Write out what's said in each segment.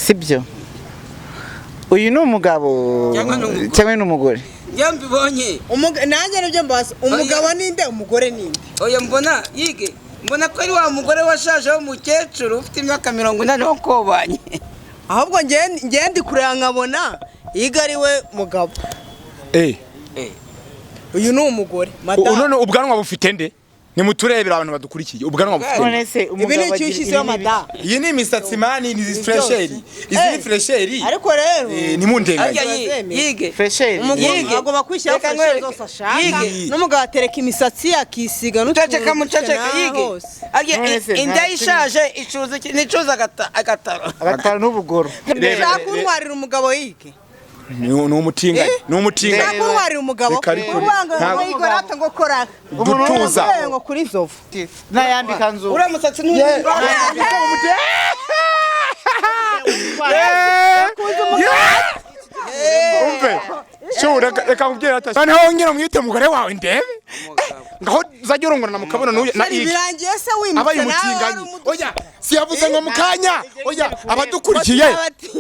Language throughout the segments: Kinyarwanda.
Sibyo, uyu ni umugabo Cyangwa ni umugore? Cyangwa ni umugore? Njye mbibonye. Nanjye nibyo mbaza: umugabo ninde, umugore ninde? Oya, mbona yige, mbona ko ari wa mugore washaje w'umukecuru ufite imyaka 80 wakobanye. Ahubwo njye ndi kureba nkabona yiga ari we mugabo. Eh. Uyu ni umugore madamu. None ubwanwa bufite nde? Nimuturebera abantu badukurikiye, ubwanwa bufite nde? None se Ibi ni umugabo icyo agira ushyizeho, ibi ni ibiki? madamu. Iyi ni imisatsi man, ni fraîcheur, izi ni fraîcheur. Ariko rero Ntimundenganye. Harya yige. Fraîcheur. Umugabo Yige. agomba kwishyiraho Reka fraîcheur nkwereke. zose ashaka. Yige. N'umugabo atereka imisatsi ye, akisiga n'utuntu Muceceka, muceceka. n'aha Yige. hose. Harya None se inda ishaje icuza iki? Nicuza agataro. Agataro n'ubugoro. Ushaka kuntwarira umugabo, yige? Ni umutinganyi, ni umutinganyi. Ushaka kuntwarira umugabo? Reka ariko Urwanga ngo ntabwo- yigorata ngo kora. Dutuza. Ngo kuri nzovu. Nayambika nzu. Uriya musatsi ni Umve shu, reka nkubwire ata noneho wongera umwite umugore wawe ndebe. Ngaho uzajya urongorana mukabona n'uyu na Sheri, Ige. birangiye se wimutse Abaye nawe wari umutinganyi. umudu- Oya, si yavuze ngo mukanya? Oya, abadukurikiye.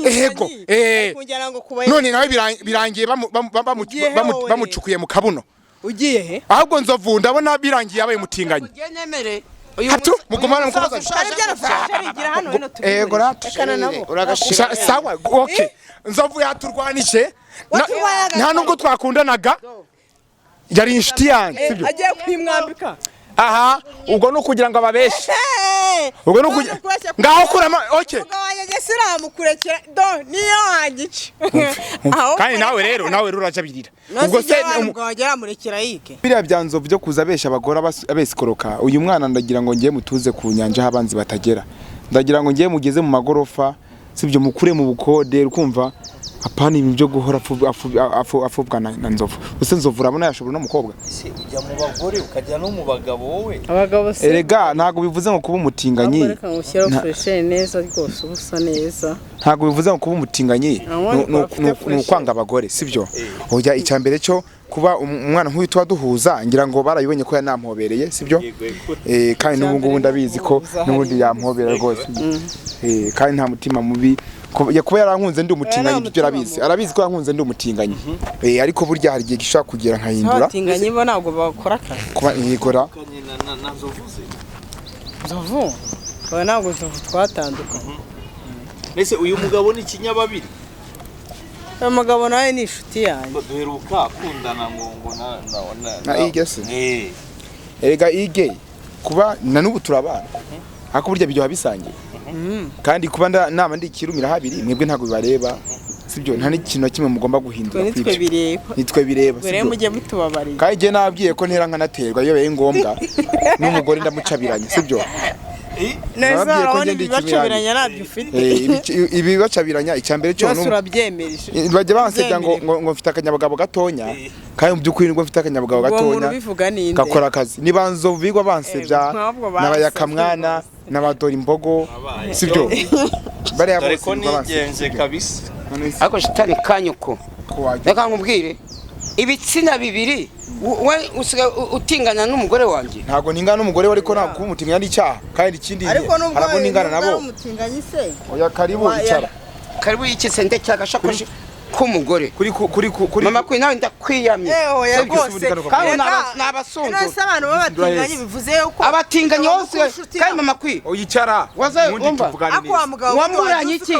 Ego, eh. Kugira ngo kuba None nawe birangiye Ugiye he wowe? bamucukuye mu kabuno. Ugiye he? Ahubwo nzovu ndabona birangiye abaye umutinganyi. Njye nemere uyu Hatu, mugumane uyu musaza mukomezanye. ushaje. Hari ibyo arafashe, igira hano hino. Ego rata. Rekana nabo. Uragashira. Sawa, okay, nzovu yaturwanije. Waturwaye agataro. Nta nubwo twakundanaga, yari inshuti yanjye, sibyo? Agiye kwimwambika. Aha, ubwo ni ukugira ngo ababeshe, ubwo ni ukugira ngaho kurama, okay. Umugabo wanjye njye siramukurekera do, niyo wangica. Ahubwo Kandi nawe rero, nawe rero urajabirira. Ubwo se umugabo wanjye yamurekera yike? Biriya bya nzovu byo kuza abesha abagore, abesikoroka uyu mwana, ndagira ngo ngiye mutuze ku nyanja aho abanzi batagera. Ndagira ngo ngiye mugeze mu magorofa, sibyo? Mukure mu bukode, ukumva? Apana ibintu byo guhora afubwa na nzovu. Use nzovu urabona yashobora n'umukobwa? Ese ujya mu bagore ukajya no mu bagabo wowe? Abagabo se? Erega ntabwo bivuze ngo kuba umutinganyi Ahubwo reka ngushyiraho fraîcheur neza rwose, uba usa neza. Ntabwo bivuze ngo kuba umutinganyi Ntabwo afite ni fraîcheur. ukwanga abagore, sibyo? Oya, icya mbere cyo kuba umwana nk'uyu tuba duhuza, ngira ngo barabibonye ko yanampobereye, sibyo? Kandi n'ubu ngubu ndabizi ko n'ubundi yampobera rwose. Kandi nta mutima mubi. Kuba yarankunze ndi umutinganyi, Nta ibyo arabizi, arabizi ko yankunze ndi umutinganyi. Ariko burya hari igihe gishobora kugera nkahindura. Abatinganyi bo ntabwo bakora akazi. Kuba yigora. Kanye na nzovu ze. Nzovu, oya, ntabwo nzovu twatandukanye. Mbese uyu mugabo ni ikinyababiri? Uyu mugabo nawe ni inshuti yanjye. Ngo duheruka akundana ngo na Na Ige se? Eh. Erega Ige kuba na n'ubu turabana, ariko burya biryoha bisangiye. Kandi kuba naba ndi ikirumira habiri, mwebwe ntabwo bibareba, sibyo? Nta n'ikintu na kimwe mugomba guhindura Twe kuri nitwe ibyo. bireba. Nitwe bireba. Ubwo rero Sibyo? mujye mutubabarira. Kandi igihe nababwiye ko ntera nkanaterwa iyo bibaye ngombwa, n'umugore ndamucabiranye, sibyo? Neza. Nababwiye ko Urabona ngenda ibibacabiranya ntabyo ufite. Ibibacabiranya, icya mbere cyo Byose urabyemereje. Bajya bansebya ngo mfite akanyabugabo gatonya, kandi mu by'ukuri nibwo mfite akanyabugabo Uwo muntu gatonya ubivuga ninde? gakora akazi. Niba nzovu bigwa bansebya, Ntabwo bansebye n'abayakamwana n'abadora imbogo, sibyo? Bariya Dore bose ko bigwa bansebya. nigenje kabisa. None se Ariko shitani kanyuko. ko wajya Reka nkubwire, ibitsina bibiri, we usigaye utingana n'umugore wanjye. Ntabwo ningana n'umugore we, ariko ntabwo kuba umutinganya ari icyaha. Kandi ikindi Ariko nubwo hari abo ningana nubwo ari nabo. umutinganyi se? Oya, karibu, icara. Karibu iki se? Ndekera agashakoshi k'umugore. Kuri Mama kwi, nawe ndakwiyamye. Eh, oya Sibyo, rwose. ubundi kano Kandi Reka, ni abasundura. none se abantu b'abatinganyi bivuze yuko Abatinganyi ugomba bose. kuba inshuti Kandi yabo? mama kwi Oyicara. Waza Ubundi umva. tuvugane Ako wa neza. mugabo Wamburanye iki?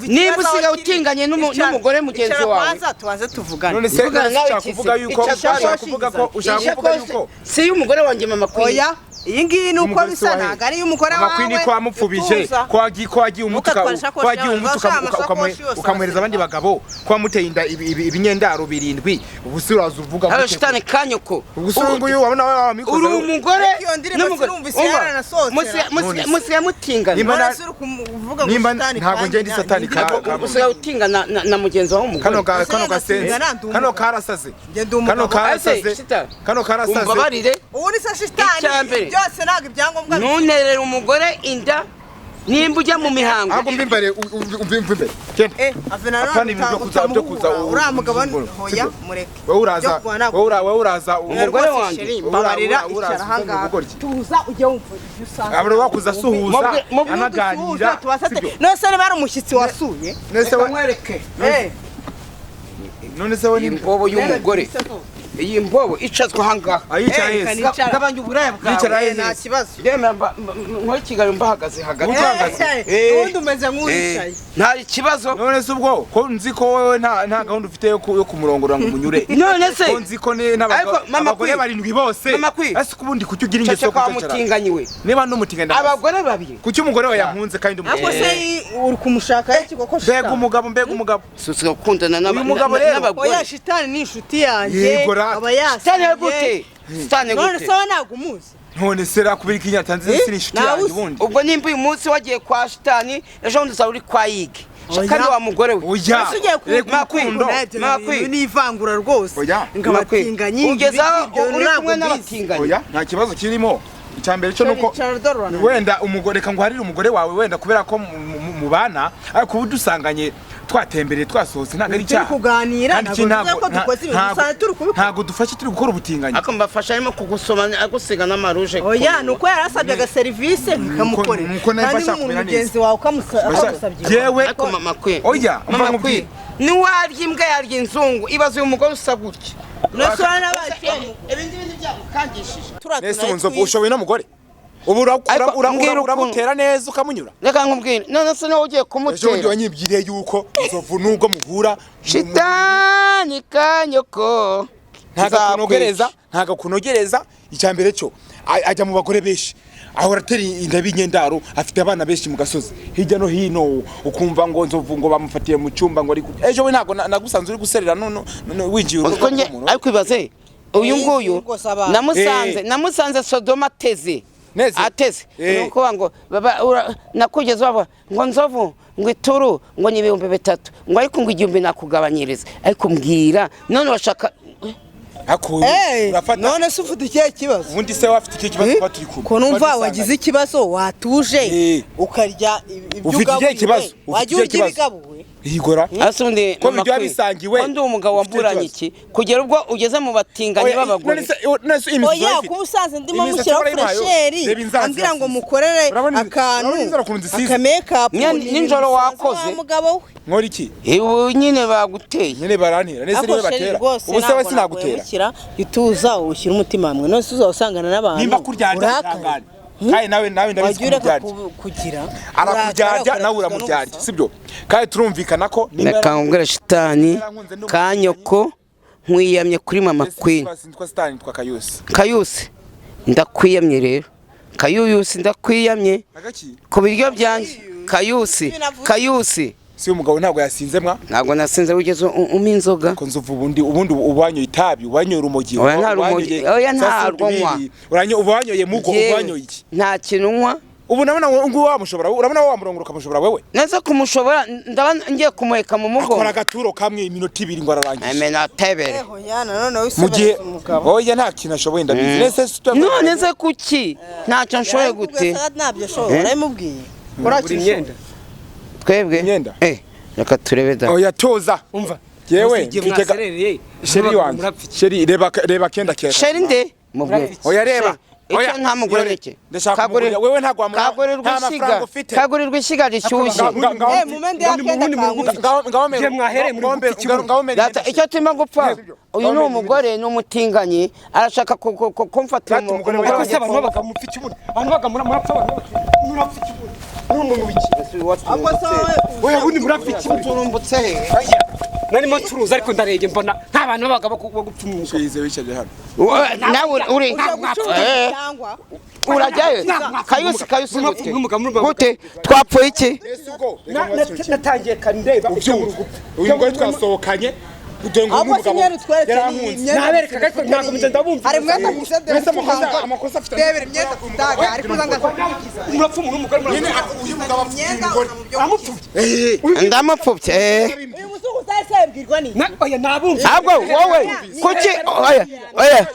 Nimba usigaye utinganye n'umugore mugenzi Icara wawe. kwanza tubanze tuvugane. None se Mvugana none se nawe ushaka iki se? kuvuga yuko Icara. ushaka kuvuga ko ushaka kuvuga yuko Si y'umugore wanjye, mama kwi. Oya, iyi ngiyi ni uko Umugore bisa, se wahe? ntabwo ari iy'umugore Mama wawe. Queen ko wamupfubije, Tuza. ko wagiye umutuka, Ntugatware isakoshi ko wagiye yawe, umutuka uzashaka amasakoshi yose ukamuhereza abandi bagabo, ko wamuteye inda ibinyendaro birindwi, ubu se uraza uvuga Haro gute? shitani kanyoko. Ubu se uyu nguyu wabona wamikoze? Uri umugore Ariko iyo ndirimbo n'umugore. sinumvise Umva, yaranasohotse. Musigaye mutingana. None se uri kuvuga ngo Nimba shitani ntabwo kandi ngenda isatani Usigaye utingana na mugenzi wawe w'umugore. Kano ga Ese kano yenda gasenze singana, ndi kano umugabo. karasaze. Njye ndi umugabo. Kano karasaze. Ese, shita, Kano karasaze. Umbabarire. Ubu ni se shitani? Icya mbere. Byose ntabwo ibyangombwa Ntunerere umugore inda. Nimba ujya mu mihango. Ahubwo mva imbere, umva imbere. Genda. Ave na Apana ibintu byo kuza uriya mugabo hoya sibyo? Mureke. Wowe uraza, wowe uraza Umugore wanjye. Chéri, mbabarira, uraza icara ahangaha. ubugoryi. Tuza ujye wumva ibyo usanga. Abura wakuza asuhuza anaganira, sibyo? None se niba ari umushyitsi wasuye? None se we Mwereke. None se we ni Imbobo y'umugore. Iyi mbobo icazwa ahangaha. Ayicara yese. Gabanya uburaya bwawe. Yicara yese. Nta kibazo. Yemera nkore ikiganiro mbahagaze hagati. Ubundi umeze nk'uwicaye. Nta kibazo. None se ubwo ko nzi ko wowe nta gahunda ufite yo kumurongora ngo umunyure? None se ko nzi ko ne n'abagore barindwi bose. Mama Kwi. Ese kubundi kuki ugira ingeso yo Ceceka wa kucacara? mutinganyi we. Niba n'umutinganyi Abagore babiri. Kuki umugore we yankunze kandi Ariko umutinganyi? se uri kumushaka iki koko Mbega shitani? umugabo, mbega umugabo. Susuka gukundana Uyu mugabo rero. n'abagore. Oya, shitani ni inshuti yanjye. Yego rata. Aba yasuye. Sitani gute? Sitani None gute? se wowe ntabwo umuzi? None se rakubira ikinyata nziza si inshuti Nawe yanjye uzi. ubundi. Ubwo nimba uyu munsi wagiye kwa shitani, ejo bundi uzaba uri kwa yige. Oya. Kandi wa mugore we. Oya. Ese ugiye Reka urukundo. Makwi. Ni ivangura rwose. Oya. Ngo abatinganyi. Ugeze aho uri kumwe n'abatinganyi. Oya, nta kibazo kirimo. Icya mbere cyo nuko wenda umugore, reka nguharire umugore wawe wenda kubera ko mubana, ariko ubu dusanganye twatembereye twasohotse ntabwo ari Turi icyaha. kuganira, Kandi iki ntabwo bivuze ko dukoze ibintu, dusanzwe turi kubikora. Ntabwo dufashe turi gukora ubutinganyi. Ariko mbafasha arimo kugusoma agusiga n'amaruje. Oya, ni uko yari asabye agaserivisi nkamukorera. Nuko nawe Kandi mfasha nk'umuntu kumera neza. mugenzi wawe akagusabye. Yewe. Ariko mama Kwi. Oya, Mama mva Kwi. nkubwire. Niwarya imbwa yarya inzungu. Ibaze uyu mugore usa gutya. None se urabona baciye Ibi ngibi ntibyagukangishije. Nese ubu nzovu ushoboye n'umugore? Ubu Ariko mbwira ukuntu- uramutera neza ukamunyura. Reka nkubwire. None se niwe ugiye Ejo bundi kumutera. wanyibwiriye yuko nzovu nubwo muhura Shitani kanyoko. ntago kunogereza. Icya mbere cyo ajya mu bagore benshi, ahora atera inda b'inyendaro, afite abana benshi mu gasozi hirya no hino, ukumva ngo nzovu ngo bamufatiye mu cyumba ngo ari ejo we ntago nagusanze uri guserera none winjiye urugo Utwo nge rw'umuntu. ariko ibaze uyu nguyu Rwose abana. namusanze Sodoma ateze. Neze. Ateze. Nuko ngo baba nakugeze baba ngo nzovu ngo ituru ngo ni 3000 ngo ariko ngo 1000 nakugabanyiriza, ariko mbwira none washaka Ako urafata. None se ufite ikihe kibazo? Ubundi se wafite ikihe kibazo kuba turi kumwe? Ko numva Kuba wagize ikibazo watuje ukarya ibyo Ufite ikihe ugabuye. kibazo? Ufite Wajya ikihe urya kibazo? ibigabuwe. Yigora. Ase undi Ko mama biryoha Kwi, bisangiwe. ko ndi umugabo Ufite wamburanye ikibazo. iki kugera ubwo ugeze mu batinganyi Oya, b'abagore. none se imisatsi Oya, urayifite? kuba usanze ndimo Imisatsi mushyiraho warayibaye, fresheri reba inzara ambwira ngo zirasize. mukorere Urabona akantu inzara ukuntu zisize? aka make-up ni ibintu Nijoro bisanzwe wakoze. wa mugabo we. Nkora iki? Ubu nyine baguteye. Nyine barantera. Nese Ariko niwe chéri batera. rwose Ubu se we ntabwo sinagutera. naguhemukira, ituza ushyira umutima hamwe, none se uzaba usangana n'abantu Nimba kuryarya urakare. ihangane. Kandi nawe ndabizi Wajya ureka kumuryarya. kugira Arakuryarya urakara, nawe ukarakazwa uramuryarya, n'ubusa. sibyo? Kandi turumvikana ko nimba Reka nkubwire shitani kanyoko nkwiyamye kuri mama Queen. Sintwa Sitani, nitwa Kayusi. Kayusi ndakwiyamye rero. Kayuyusi ndakwiyamye Agaki? ku biryo byanjye. Kayusi, Kayusi. Si umugabo ntabwo yasinze mwa? Ntabwo nasinze, wigeze umpa inzoga. Ko nzovu ubundi ubanyoye itabi, ubanyoye urumogi. Oya, nta rumogi. Oya, ntarwo nywa. Ubanyoye mugo, Yewe, ubanyoye iki? Nta kintu nywa. Ubu nabona ngo wamushobora, urabona wamurongora ukamushobora wewe? Neza kumushobora ndaba ngiye kumuheka mu mugongo. Akora agaturo kamwe iminota 2 ngo ararangije. Amena tebere. Oya, nanone Mu gihe wisebereza umugabo. oya nta kintu ashoboye ndabizi. Nese None se kuki ntacyo nshoboye gute? Ntabyo ashoboye, urabimubwiye. Buri myenda. Twebwe Imyenda? Reka turebe da. Oya toza. Umva. Yewe Igihe mfite mwaserereye. Sheri wanjye. Sheri reba kenda kera. Sheri nde? Mubwire. Oya reba. Icyo nta mugore niki. Ndashaka kumugurira. Wewe ntabwo wamugura. Kagurirwa Nta ishyiga. mafaranga ufite. Kagurirwa ishyiga rishyushye. Mumende yakenda kanguye. Igihe mwahereye muri gupfa ikibuno. Data icyo turimo gupfa uyu ni umugore ni umutinganyi arashaka kumfatira Data, umugore Ariko se abantu babaga mupfa ikibuno. Abantu babaga murapfa abantu babaga murapfa ikibuno. Muri umuntu w'iki? Oya ubundi murapfa ikibuno. Turumbutse he? Narimo ncuruza ariko ndarebye mbona nta bantu babaga bagupfa umwuga. Yize wicaye hano. Nawe uri Cyangwa urajyayo Kayusi Kayusi gute N'umugabo gute twapfuye iki? Ese ubwo reka nkubaze ikintu kimwe. Natangiye kare ndeba Ubyumva. Uyu mugore twasohokanye kugira ngo ahubwo umugabo se imyenda utweretse ni yarankunze. imyenda Naberekaga ariko ntabwo mugenda ndabumva. Hari mwenda mwiza Mbese amakosa afite. Rebera imyenda ufitaga ariko uzanga Murapfa umuntu w'umugore Nyine murapfa. uyu mugabo afite imyenda umugore. Amupfubye. Ndamupfubye. Uyu muzungu uzahise yabwirwa ni Oya nabumva. Ahubwo wowe kuki oya oya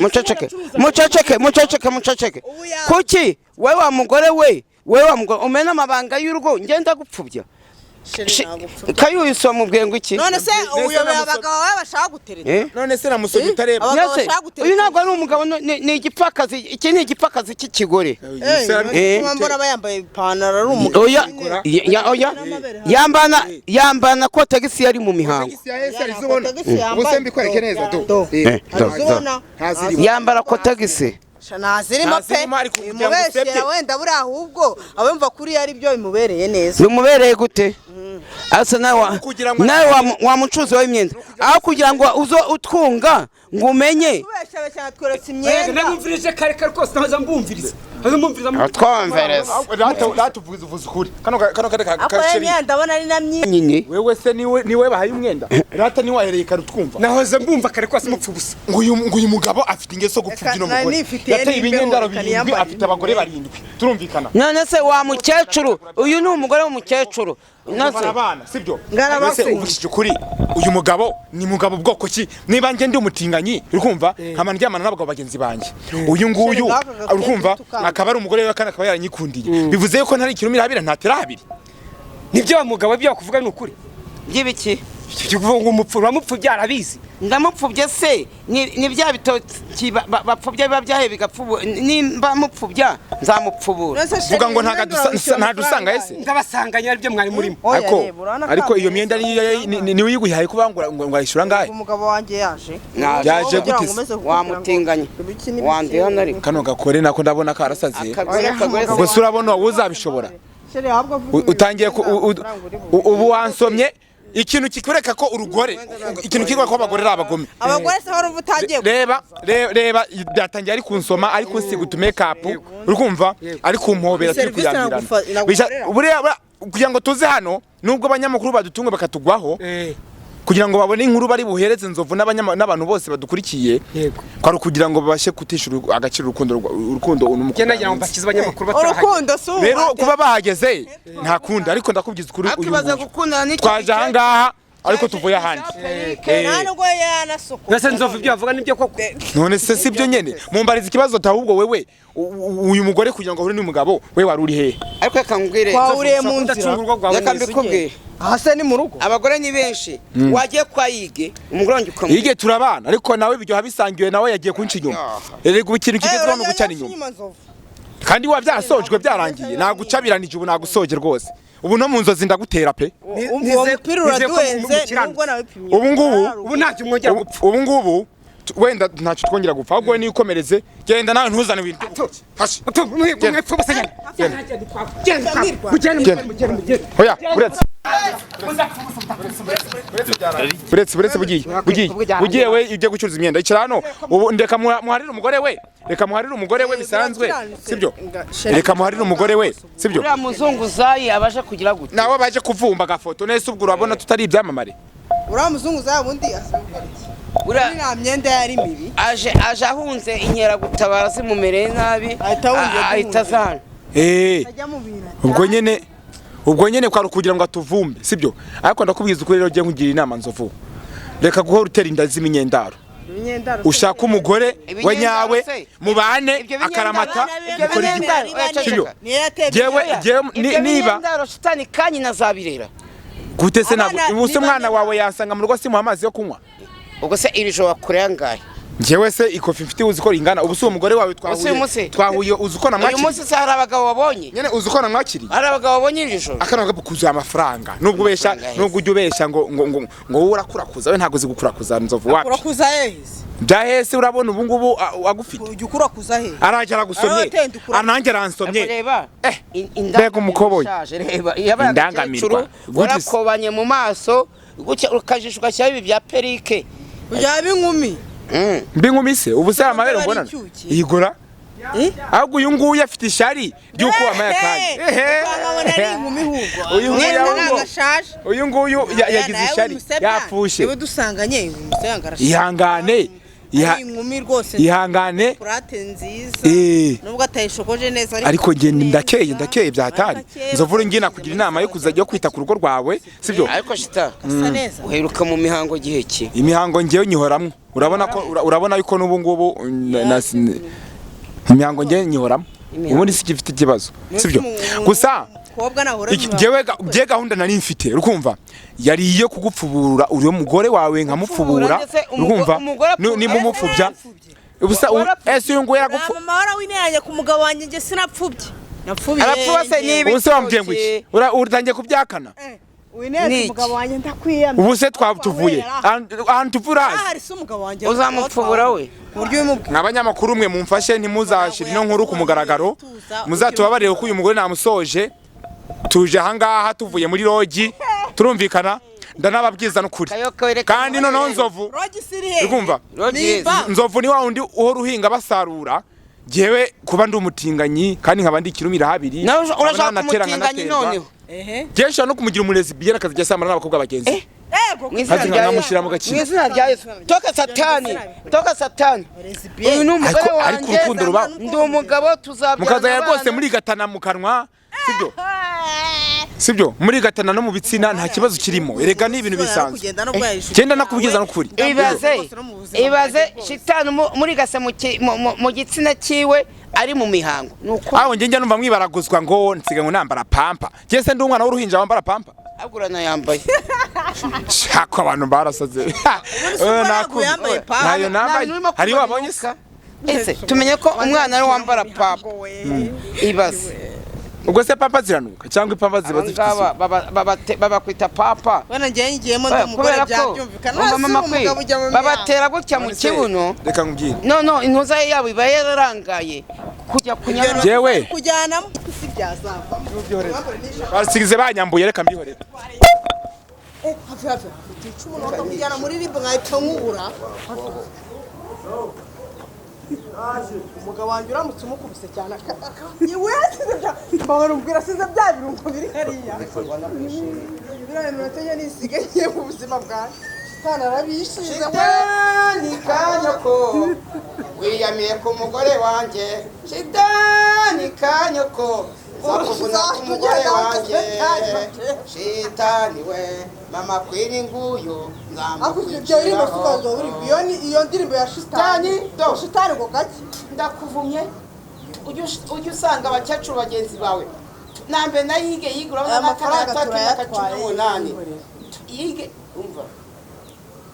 muceceke muceceke muceceke muceceke kuki wowe wa mugore we Wewe wa mugore umena amabanga y'urugo, ngenda gupfubya. Kayuyu si wamubwiye ngo iki? None se uyobeye abagabo bawe bashaka gutereta? Eh? None se namusomye utareba? Abagabo Nase, bashaka gutereta. uyu ntabwo ari umugabo, ni igipfakazi. Iki ni igipfakazi cy'ikigore. Eh, mbona aba yambaye ipantaro ari umugabo. Oya, oya, yambana ko tagisi yari mu mihango. Ubuse mbikwereke neza do. Eh, do, do. Ntazirimo. Yambara ko tagisi. Ntazirimo pe. Ntazirimo, ariko kugira ngo Bimubeshyera usebye. wenda buriya, ahubwo abumva kuri ari byo bimubereye neza. Bimubereye gute? Asa nawe Kugira ngo- nawe wa mucuruzi w'imyenda, aho kugira ngo uzo utwunga ngo umenye. Tubeshyabeshya tweretse imyenda. Namwumvirije kare kare kose, nahoza mbumviriza, nahoza mbumviriza. Twumvereza. Rata uvuze uvuze ukuri. Kano kare ka Ako kasheri. imyenda ndabona ari na myiza. Nyine. Wewe se niwe bahaye umwenda? Rata niwe wahereye kare utwumva. Nahoze mbumva kare kose mupfa ubusa. Ngo uyu mugabo afite ingeso gupfubya uno Reka, mugore. nifitiye Yateye n'imbeho, ibinyendaro reka 7, niyambare. afite abagore 7. Turumvikana. None se wa mukecuru, uyu ni umugore w'umukecuru. None se Barabana, sibyo? Ngarabase. Ese uvugishije ukuri, uyu mugabo ni mugabo bwoko ki? Niba njye ndi umutinganyi, uri kumva, nkaba ndyamana n'abagabo bagenzi banjye, uyu nguyu, Sheri, ngaka uri kumva, gakecuru. akaba ari umugore we kandi akaba yaranyikundiye, bivuze yuko ntari ikirumira habiri ntatera habiri. Nibyo wa mugabo, ibyo wakuvuga ni ukuri. By'ibiki? Icyo kuvuga ngo umupfu uramupfubya arabizi. Ndamupfubye se ni bya bitoki bapfubya biba byahe bigapfubu? Nimba mupfubya nzamupfubura. None se Sheri, Vuga ngo imyenda uramwishyura ntadusanga amafaranga? ese. Ndabasanganya aribyo mwari murimo. Oya, Ariko reba, urabona ko ariko iyo yambaye myenda neza. niyo uyiguhaye kuba ngo ayishyura ngahe? Umugabo wanjye yaje. Yaje Kugira ngo gute se? umeze kukubwira ngo Wamutinganya. ibiki n'ibiki. Wandi hano ariko. Kano gakore nako ndabona karasaze. Akagore akagore. Ubwo se urabona wowe uzabishobora? Sheri, ahubwo vuga Utangiye ku- amafaranga uri buguhe. ubu wansomye ikintu kikwereka ko urugore, ikintu kikwereka ko abagore ari abagome. Abagore se wari uba utangiye Reba, reba, byatangiye ari kunsoma, ari kunsiga utu make-up, uri kumva, ari kumpobera, turi Serivisi kuyambirana. nagukorera. Buriya kugira ngo tuze hano, nubwo abanyamakuru badutunga bakatugwaho kugira ngo babone inkuru bari buhereze Nzovu n'abantu bose badukurikiye, Yego. kwari ukugira ngo babashe kutisha agaciro urukundo urukundo Njye nagira ngo mbakize abanyamakuru batarahagera. Urukundo si ubu. Rero kuba bahageze nta kundi, ariko ndakubwiza ukuri, uyu Akibaza nguyu gukundana n'iki? twaje ahangaha ariko tuvuye ahandi. Nta nubwo yanasuku. Mbese Nzovu ibyo bavuga nibyo koko? None se si byo nyene? Mumbariza ikibazo ahubwo wewe, uyu mugore kugira ngo ahure n'umugabo we wari uri hehe? Ariko reka nkubwire. Twahuriye mu nzira. Udacunga urugo rwawe Reka neza. mbikubwire. Aha se ni mu rugo? Abagore ni benshi. Wagiye kwa Yige, umugore wanjye ukamubwira. Yige turabana, ariko nawe ibyo bisangiwe nawe yagiye kunca inyuma. Erega ubu ikintu kigezweho ni ugucana inyuma, kandi wa byarasojwe byarangiye, nagucabiranije ubu nagusoje rwose, ubu no mu nzozi ndagutera pe. Uwo mupira Nizeye ko uraduhenze mukiranutse. nubwo nawipimye. Ubu ngubu Ubu ntacyo mwongera gupfa. Ubu ngubu wenda ntacyo twongera gupfa, ahubwo wowe nikomereze, genda nawe ntuzane ibintu. Hashi. Mwepfa ubusa, genda. Genda, mugende, Genda. mugende, mugende. Oya, uretse uretse bugiye we ujye gucuruza imyenda, icara hano ubu ndeka muharire umugore we, reka muharire umugore we bisanzwe, sibyo? Reka muharire umugore we, sibyo? Uriya muzunguzayi abasha kugira gute? Nawe baje kuvumba agafoto nese, ubwo urabona tutari ibyamamare? Uriya muzungu wundi asigaye gukora iki? Uriya Iriya myenda yari mibi. aje ahunze inkeragutabara zimumereye nabi. Ahita ahungira. Ahita aza hano. Eh. Ajya mu bintu. Ubwo nyene kwari ukugira ngo atuvumbe, sibyo? Ariko ndakubwiza ukuri rero, ugiye nkugira inama, Nzovu, reka guhora utera inda z'iminyendaro. Imyenda. Ushaka umugore wa Ibinyendaro nyawe, se? mubane Ibyo binyendaro- akaramata, Ibyo mukora binyendaro, igihugu. oya, ceceka. Sibyo? Niyo yateye. Jewe Ibyo niba binyendaro shitani kanyi na zabirera. Gute se? Ntabwo Abana ubu se niba- umwana wawe yansanga mu rugo simuha amazi yo kunywa? Ubwo se iri joro wakoreye angahe? Njyewe se ikofi mfite uzi ko ringana? Ubu si umugore wawe Ubu si twahuye uyu munsi? Twahuye, uzi uko Uyu namwakiriye? munsi se hari abagabo wabonye? Nyene uzi uko namwakiriye? Hari abagabo wabonye iri joro? Akana gapo kuzuye amafaranga, nubwo ubesha. Amafaranga yaheze. Nubwo ujya ubesha ngo wowe urakurakuza, we ntabwo uzi gukurakuza, Nzovu, wapi. Urakuza hehise? Byahese, urabona ubu ngubu agufite. Ujya ukurakuza hehe? Arajya aragusomye. Aratenda ukura- Ananjye aransomye. Reba. Eh, mbega umukoboyi. Ishaje, reba yabaye Indangamirwa. agakecuru. Gute se? Warakobanye mu maso gutya, ukajisho ugashyiraho ibi bya perike. Ujya inkumi. Mbi nkumi se? Ubu se amabere Bari mbonana inshyushyu. yigura? Eh? Ahubwo uyu nguyu afite ishari ry'uko wamaye akanya. Ehe. Nkabona ari inkumi ahubwo. Uyu nguyu Mwene ahubwo- ntabwo ashaje. Uyu nguyu yagize ishari, yapfushe. Niba dusanganye umusore ngo arashaje. Ihangane. Ari inkumi rwose. Ihangane. Purate nziza. Eh. Nubwo atayishokoje neza ariko. Ariko njye neza. ndakeye, ndakeye byatari. Ariko akeye, Nzovu, ngiye nakugira inama yo kuzajya yo kwita ku rugo rwawe, sibyo? Ariko shita Asa neza. uheruka mu mihango gihe ki? Imihango ngewe nyihoramwo, urabona ko urabona yuko n'ubu ngubu imihango ngewe nyihoramo. Ubundi si gifite ikibazo, sibyo? Gusa Umukobwa nahora Jewe gahunda nari mfite, urukumva, yari iyo kugupfubura uriyo mugore wawe nkamupfubura, Gupfubura ndetse urukumva, umugore nimumupfubya ubusa ese uyu nguyu yaragupfu Mama warawinteranya ku mugabo wanjye, njye sinapfubye, napfubye. Arapfuba se niba Ubu se wambwiye ngo iki? Uratangiye kubyakana. Wineze Niki? umugabo wanjye, ndakwiyamye. Ubu se twatuvuye ahantu tuvura hazi. Ahari se umugabo wanjye Uzamupfubura we? Ku buryo ubimubwira. Mwa banyamakuru mwe, mumfashe ntimuzashire ino nkuru ku mugaragaro, muzatubabarire kuko uyu mugore namusoje. Tuje ahangaha tuvuye muri rogi, turumvikana, ndanababwiza n'ukuri. Kayoko, reka Kandi noneho Nzovu, Rogi siri he? urumva, Rogi yes. Nimba. Nzovu ni wa wundi uhora uhinga basarura. Jewe kuba ndi umutinganyi kandi nkaba ndi ikirumira habiri, Nawe nkaba urashaka nanatera umutinganyi nkanaterwa. noneho? Ehe. Jewe nshobora no kumugira umulesbienne akazajya asambana n'abakobwa bagenzi be. Ego. Mu izina Maze rya nkamushyira mu Yesu. gaciro. Mu izina rya Yesu, toka Satani, toka Satani, uyu ni umugore Ariko wanjye. urukundo ruba Ndi umugabo, tuzabyarana mukazajya rwose abana. murigatana mu kanwa, sibyo? Sibyo, murigatana no mu bitsina, nta kibazo kirimo. Erega ni ibintu bisanzwe. Kugenda no bwahishura. Genda nakubwiza n'ukuri. Ibaze, ibaze shitani murigase mu gitsina cyiwe ari mu mihango, nuko Aho njye njya numva mwibaraguzwa ngo nsigaye ngo nambara pampa. Njye se ndi umwana w'uruhinja wambara pampa? Agurana yambaye. Shaka, abantu barasaze. Ubwo ntabwo yambaye pampa. Ntayo nambaye. Nta Hari wabonye se? Ese tumenye ko umwana ari wambara papa? Ibaze. Ubwo se pampa ziranuka cyangwa ipampa ziba zifite Abangaba isuku? babakwita papa. Bana njye ngiyemo ndi umugore, Kubera ko byabyumvikana. umva mama Nasi kwe, umugabo ujya mu mihango. babatera gutya mu kibuno. Reka nkubwire. No intuza ye yabo iba yararangaye kujya kunyara. Jewe Kujyanamo si byazavamo. basigize banyambuye, reka mbihorere. Hafi hafi hafi icumu bakakujyana muri ribu nkahita nkubura. Umugabo wanjye uramutse umukubise cyane yewe yasize bya mbabara, ubwira asize bya birungo biri hariya, biriya bintu natajya nisiga ngiye mu buzima bwanjye, shitani arabishize. Shitani kanyoko, wiyamiye ku mugore wanjye. Shitani kanyoko, nzakuvuna ku mugore wanjye. Shitani we, mama kwini nguyu. Ariko ibyo birimbo si ubwo buri iyo ni iyo ndirimbo ya shitani. Shitani, do. Shitani ngo gake. Ndakuvumye, ujye usanga abakecuru bagenzi bawe nambe na yige yige, urabona Aya n'akana mafaranga gato k'imyaka cumi turayatwaye. n'umunani yige. Umva,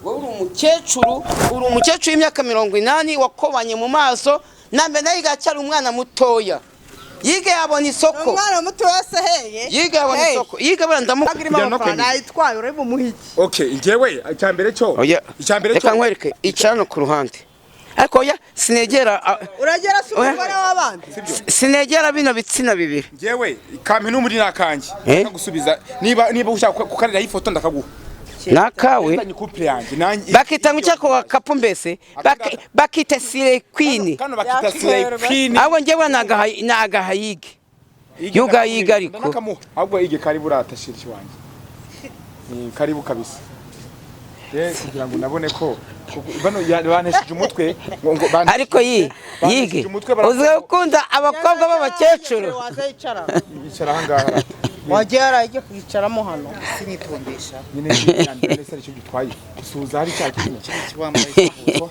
wowe uri umukecuru, uri umukecuru w'imyaka 80 wakobanye mu maso. Nambe na yige acyari umwana mutoya, yige yabona isoko. Umwana muto wese heye. Yige yabona Hey. isoko, yige buriya ndamu Agirimo Kujyana no amafaranga kwemera. nayitwaye, urebe umuha iki? Okay, njyewe icyambere cyo, Oya, icyambere reka cyo nkwereke, icara no ku ruhande, ariko oya, sinegera Uragera se Oya. umugore w'abandi? Sinegera bino bitsina bibiri. Njyewe kampe n'umuri nakanjye. Eh? Ndagusubiza niba ushaka kukariraho ifoto, ndakaguha. Nakawe. Nzanye couple yanjye nanjye. Bakita ngo icyako kapu mbese bakita sire queen. Kano bakita Slay Queen. Ahubwo njyewe nagaha yige. Yuga yiga ariko. Ndakamuha. Ahubwo yige, karibu rata shirishi wanjye. Ni karibu kabisa. Kugira ngo nabone ko bano bantesheje umutwe ngo Ariko yi yige, Bantesheje umutwe baravuga uzi ngo- gukunda abakobwa b'abakecuru. Waza yicara. Yicara ahangaha rata. Wagiye yarajya kwicaramo hano. Sinitondesha. Nyine yandura nese aricyo gitwaye gusuhuza hari cya kintu Wambaye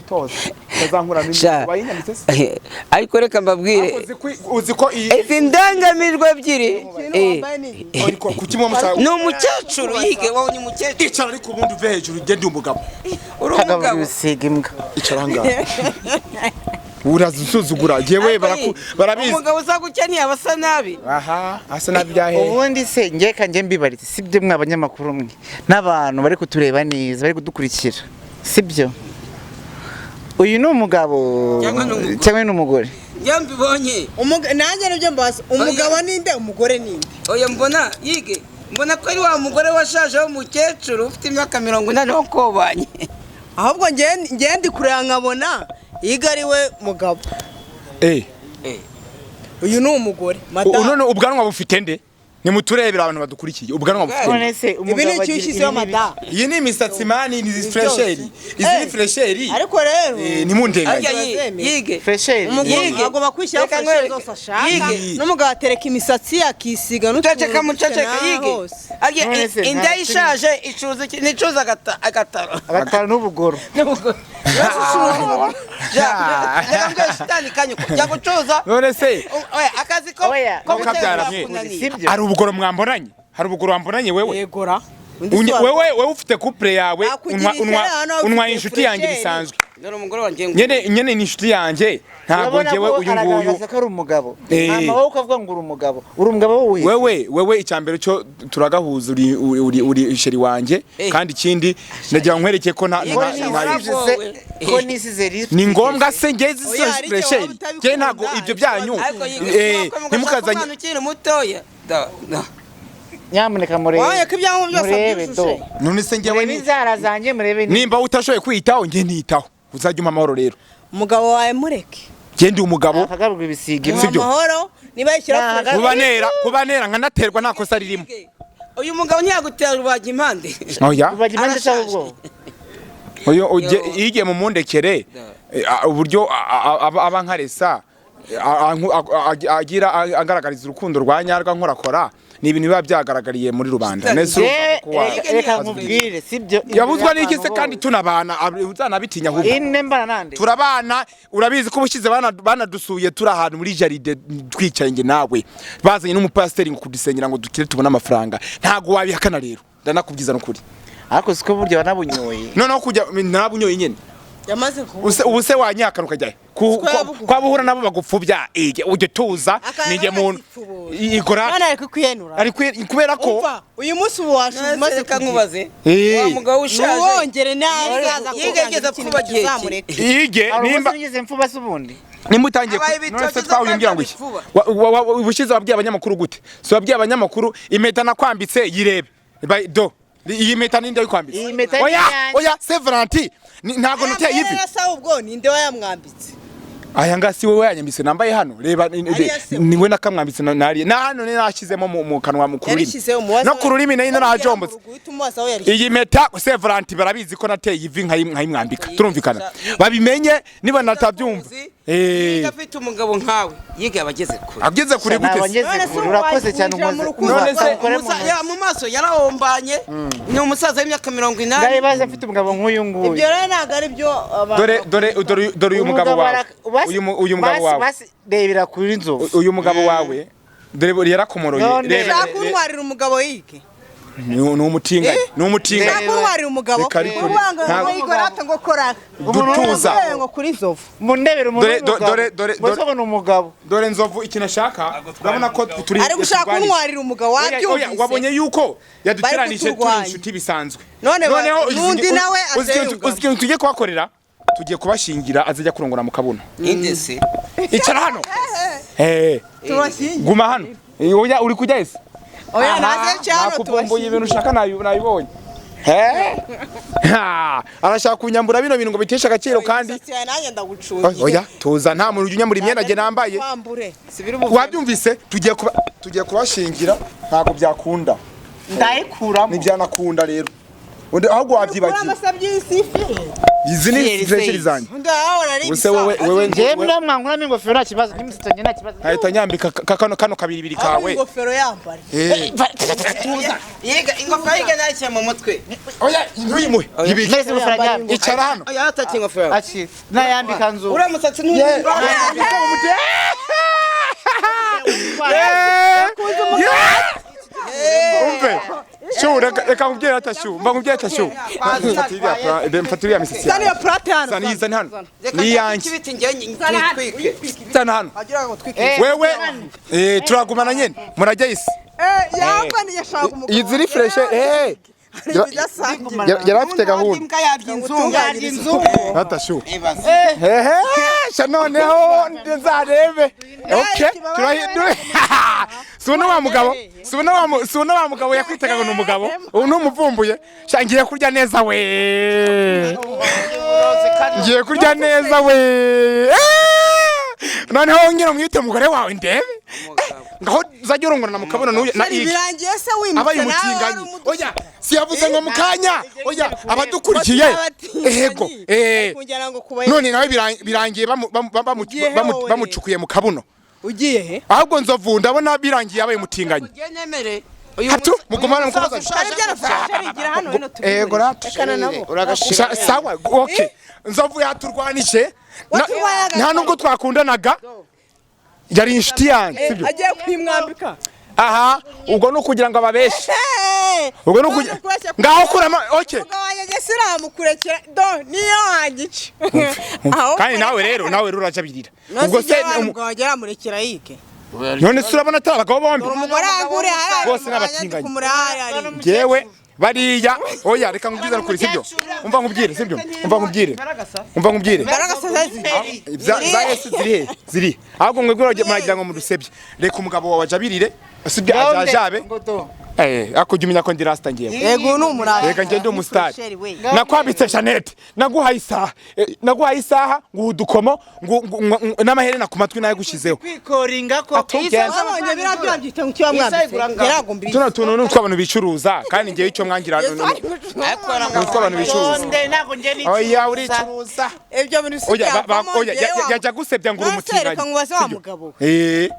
toza utazankuramo Sha. imiti wayinyanditse se. Ariko reka mbabwire. Uzi ko iyi Izi ndangamirwa ebyiri, Ikintu wambaye ni iki? Ariko kuki mwe mushaka ni umukecuru yige, wowe ni umukecuru. Icara ariko ubundi uve hejuru, ugende umugabo. Uri Kagabo, umugabo. bisiga imbwa. Icara ahangaha, urazusuzugura jewe barabizi. Umugabo uzagukeneye aba asa nabi. Aha asa nabi byahe? Ubundi se njye kanjye mbibaritse, sibyo mwe abanyamakuru mwe n'abantu bari kutureba neza, bari kudukurikira, sibyo? Uyu ni umugabo Cyangwa ni umugore? Cyangwa ni umugore? Njye mbibonye. Nanjye nibyo mbaza, umugabo ninde, umugore ninde? Oya, mbona yige, mbona ko ari wa mugore washaje w'umukecuru ufite imyaka 80 wakobanye. Ahubwo njye ndi kureba nkabona yiga ari we mugabo. Eh. Uyu ni umugore madamu. None ubwanwa bufite nde? Nimuturebera abantu badukurikiye, ubwanwa bufite. None se Ibi umugabo ni icyo agira ushyizeho ibi ni mada. Iyi ni imisatsi mani, ni fresheri, izi ni fresheri. Ariko rero Ntimundenganye. Arya yige. Fresheri. Yige. Agomba kwishyiraho Reka fresheri nkwereke. zose ashaka. Yige. N'umugabo atereka imisatsi ye, akisiga n'utuntu Muceceka, muceceka. n'aha Yige. hose. Arya None se inda nta- ishaje icuza iki? Nicuza agataro. Agataro n'ubugoro. Reka mbwira shitani kanyuko jya gucuza. None se Oya, akazi ko Oya, ko mukabyara guteka mwe. kunaniye. Sibyo. Hari ubugoro mwambonanye? Hari ubugoro wambonanye wewe? Yegora. Undi si Wewe ufite couple yawe, Nakugira unwa unwa isera hano, unwa ufite inshuti yanjye fresheri. bisanzwe. Dore umugore wanjye ngo Nyene ni inshuti yanjye, ntabwo Urabona njyewe ko uyu nguyu. aragaragaza ko ari umugabo. Hama wowe ukavuga ngo uri umugabo, uri umugabo wowe. Wewe icyambere cyo turagahuza, uri sheri wanjye. Kandi ikindi ndagira ngo nkwereke ko nta Ko Wowe. ko nisize lipstick. Ni ngombwa se ngeze Oya, izo hari igihe fresheri? waba utabikunda, Njye ntabwo ibyo byanyu. Ariko yige, Ntimukazanye umwana ukiri mutoya. Da, da. Nyamuneka murebe. Wabonye ko ibyangombwa byose Murebe do. abyujuje? None se njyewe Murebe inzara zanjye, murebe ni nimba utashoboye kwiyitaho, njye niyitaho, uzajya umpa amahoro rero. Umugabo wawe mureke. Njye ndi umugabo. Akagaburwa ibisiga. Muha Sibyo. amahoro niba yishyiraho Nta- fresheri. Kuba nera nkanaterwa nta kosa ririmo. Uyu mugabo ntiyagutera rubaga impande. Oya. Ubaga impande cyangwa ubwo. Oyo igiye mu mundekere, uburyo aba nkaresa, agira agaragariza urukundo rwa nyarwa nkorakora, ni ibintu biba byagaragariye muri rubanda. Nese urumva ko Reka nkubwire, sibyo? Yabuzwa n'iki se kandi tunabana, uzanabitinya ahubwo. Ine mbana nande. Turabana, urabizi ko ubushize banadusuye turi ahantu muri jaride twicaye nge nawe, bazanye n'umupasiteri ngo kudusengera ngo dukire tubone amafaranga. Ntabwo wabihakana rero, ndanakubwiza n'ukuri. Ariko siko burya wanabunyoye. Noneho kujya narabunyoye nyene. Yamaze kuba. Ubu se wanyakana ukajya Siko yabuguha. kwa buhura nabo bagupfubya, ige ujye tuza. Akaba Nige muntu yarazipfubura. igora. None ari kukwiyenura. Ari kubera ko Umva, uyu munsi ubu washuka umaze Reka kugira. nkubaze. Wa mugabo ushaje. Ntuwongere nazaza. Yige ageze pfuba gihe ki? Ige Hari nimba umunsi wigeze mfuba se ubundi? Nimba utangiye Abaye none se ibitoki twahuye umbwira ngo iki? bifuba. Ubushize wabwiye abanyamakuru gute? Si wabwiye abanyamakuru impeta nakwambitse yirebe? Do iyi mpeta ninde wayikwambitse? Iyi mpeta ni Oya. iyanjye. Oya, c'est Valentin. Ntabwo noteye ivi. Aya ubwo ninde wayamwambitse? Aya nga si wowe yanyambitse nambaye hano, reba Ariya se we. Niwe nakamwambitse nariye na hano ni nashyizemo mu kanwa mu ku rurimi. Yarishyizeho umubaza. No ku rurimi nayo narajombotse. Uhita umubaza aho yarishyize. Iyi mpeta c'est Valentin, barabizi ko nateye ivi nkayimwambika, turumvikana, babimenye niba natabyumva. Yiga afite umugabo nkawe, yiga abageze kure. Ageze kure gute Ntabwo se? ngeze None se kure, urakoze cyane. winjira mu Unkoze rukundo. None se- ukore mu ntoki. Mu maso yarahombanye, ni umusaza w'imyaka 80. Ndabibaza mfite umugabo nk'uyu nguyu. Ibyo rero ntabwo ari byo abantu Dore dore dore dore uyu mugabo wawe, uyu mugabo wawe. Rebera kuri nzovu. Uyu mugabo wawe dore yarakomoroye. None- Reba. Ushaka kuntwarira umugabo yige. Ni umutinganyi, ni umutinganyi. Ushaka kuntwarira umugabo. Reka ariko- Urwanga Ntabwo- ngo yigorata ngo kora. Dutuza. Ngo kuri nzovu. Mundebere umuntu Dore- w'umugabo. dore- Mbese ni umugabo. Dore nzovu ikintu ashaka, urabona ko turi Ari gushaka turwanije. kuntwarira umugabo. Oya, oya, Wabyumvise. wabonye yuko yaduteranije turi kuturwanya. inshuti bisanzwe. None Noneho n'undi nawe ateye ubugabo. uzi ikintu tugiye kubakorera? Tugiye kubashingira azajya kurongora mu kabuno. Inde se? Icara hano. Tubashyingiye. Guma hano. Oya, uri kujya ese? Oya, naze cyane. Nakuvumbuye. Tubashyingiye. Ibintu ushaka nabibonye. Ha, arashaka kunyambura bino bintu ngo biteshe agaciro kandi Imisatsi yawe nanjye ndagucungiye. Oya, tuza, nta muntu ujya unyambura imyenda njye nambaye. Wambure. Wabyumvise? Tugiye kubashingira, ntabwo byakunda. Ndayikuramo. Ntibyanakunda rero. Undi ahubwo wabyibagiwe. Amasabyi y'isifi. Izi ni fresheri zanjye. Ndahora ari. Ubuse wewe wewe Njyewe mwankuramo ingofero nta kibazo, n'imisatsi yanjye nta kibazo. Nkahita nyambika kano kano kabiribiri kawe. Ingofero yambare. Yiga ingofero, yiga nayishyira mu mutwe. Oya, ntuyimuhe, yibike. Mbese ingofero yambike. Icara hano. Oya, ataki ingofero yawe. Aki nayambika nzu. Uriya musatsi nturi. Umve shu, reka nkubwire ata shu, mba nkubwire ata shu, mfata iriya misatsi Zana iyo yawe. plate hano. Zana iyi, zana hano. Reka Ni iyanjye. ikibiti njyewe tuyitwike. Zana hano. Agira ngo twike. Wewe turagumana nyene, murajya isi. Yambaniye ashaka umugabo. Iyi ziri freshe. Ibidasangiye. Yari afite gahunda. Imbwa yarya inzungu. Yarya inzungu. Ata shu, hehe, sha noneho nzarebe. Okay, turahindura. Sibona wa mugabo, sibona wa mugabo yakwitaga ngo ni umugabo, ubu ni umuvumbuye. Sha ngiye kurya neza we, ngiye kurya neza we. Noneho ngira mwite umugore wawe ndebe. Ngaho zajya urongorana mu kabuno n'uyu na Sheri, Ige. birangiye se wimutse Abaye nawe wari umutinganyi. umudu- Oya, siyavuze ngo mu kanya. Oya, abadukurikiye. Ego, eh. Kugira ngo kuba None nawe birangiye Ugiye he wowe? bamucukuye mu kabuno. Ugiye he? Ahubwo Nzovu ndabona birangiye abaye umutinganyi. Ugiye nemere uyu Hatu, mugumane uyu musaza mukomezanye. ushaje Hari byarafashe Sheri, gira hano hino tubibone. Ego rata. Rekana nabo. Uragashira. Sawa, okay. Nzovu yaturwanije. Waturwanyaga. Nta nubwo twakundanaga. Yari inshuti yanjye, sibyo? Agiye kwimwambika. Aha, ubwo ni ukugira ngo ababeshe. Hey! Ubwo ni ukugira ngaho kuramo, okay. Umugabo wanjye njye siramukurekera do niyo wangica. Kandi nawe rero, nawe rero urajabirira. Ubwo se umugabo wanjye aramurekera yike. None se urabona atari abagabo bombi? Umugore angure hari Bose n'abatinganyi. Kumurahari. Njyewe bariya, oya, reka nkubwize nukuri, sibyo? Umva nkubwire, sibyo? Umva nkubwire. Umva nkubwire. Za esi ziri he? Ziri. Ahubwo mwebwe muragira ngo mudusebye. Reka umugabo wawe ajabirire, sibyo, ajajabe. Eh, ako jya umenya ko ndi rasta ngewe. Yego ni umurara. Reka ngende umusitari. Nakwambitse Jeannette, naguhaye isaha, naguhaye isaha, nguha udukomo, n'amaherena ku matwi nayo gushizeho. Kwikoringa ko Atugenda. Wabonye biriya byambyita ngo icyo wamwambitse. Yaragumbiriye. Tuno tuntu ni utw'abantu bicuruza, kandi ngewe icyo mwangira ni utw'abantu bicuruza. Tonde ntabwo njye nicuruza. Oya, uricuruza. Ibyo bintu si Oya, byavamo, oya, njyewe yajya gusebya ngo uri None se reka umutinganyi. nkubaze wa Sibyo? mugabo we. Eh,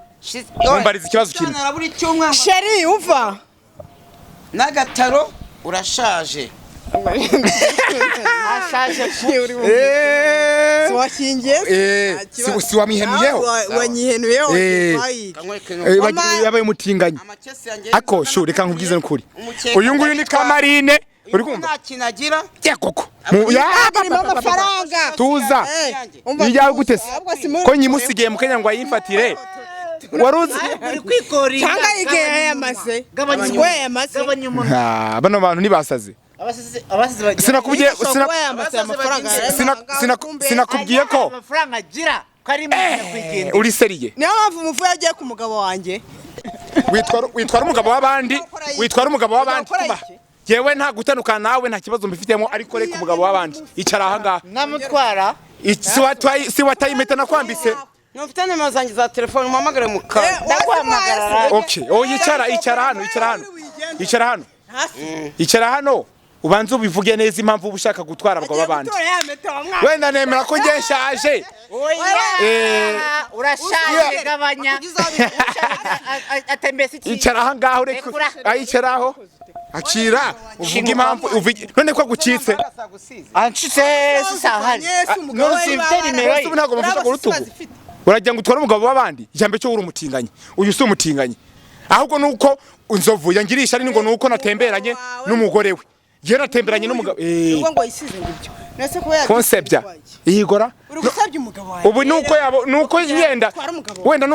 mumbariza ikibazo kimwe. Arabura icyumweru Sheri umva. n'agataro urashaje. Ashaje. Eh, Washingiye? eh, si wamwihenuyeho? Wanyihenuyeho. Eh. Kanyweke Eh, yabaye umutinganyi. amakesi yanjye. Ako shu, reka nkubwize n'ukuri. Umukeka Uyu nguyu ni Kamarine, uri kumva? Nta kintu agira. Ya koko. Harimo amafaranga. Tuza. Ijyawe gute se? Ko nyimusigiye mu Kenya ngo ayimfatire. Waruzi? Uri kwikoringa. Cyangwa igihe yamaze. Gabanya Siko yamaze. Gabanya umunwa. Ah, bano bantu ntibasaze. Abasize abasize bagira. Sinakubwiye Siko yamaze amafaranga. sinakubwiye ko Amafaranga agira ko ari mu nyakwigendera. uri seriye. Niyo mpamvu umufu yagiye ku mugabo wanjye. Witwara umugabo w'abandi, witwara umugabo w'abandi. Ukora Kuba. iki? Yewe nta gutandukana nawe, nta kibazo mbifitemo, ariko reka umugabo w'abandi. Icara aha ngaha. Namutwara. Si wataye impeta nakwambitse. Ntufite nimero zanjye za telefone umpamagare mu kanya. Ndaguhamagara. Okay. Oh, icara, icara hano, icara hano. Icara hano. Icara hano. Ubanze ubivuge neza impamvu uba ushaka gutwara abagabo b'abandi. Wenda nemera ko njye nshaje. Oya. Urashaje gabanya. Atembese iki? Icara aha ngaho reka. Rekura. Ayicara aho. Akira uvuge impamvu uvuge none ko agucitse. Anshitse sisahari. None simfite nimero ye. Ubu ntabwo bamufata ku rutugu. Uragira ngo utware umugabo w'abandi, ijambo cyo uri umutinganyi. Uyu si umutinganyi. Ahubwo nuko Nzovu yangirisha ari ngo nuko natemberanye n'umugore we. Njye natemberanye n'umugabo. Eh, Ubwo ngo yisize ngo ibyo. Nese kuba yagiye. konsebya. Iyigora. Uri gusabye umugabo wanjye. Ubu nuko yabo nuko yenda Twara umugabo wawe. wenda nuko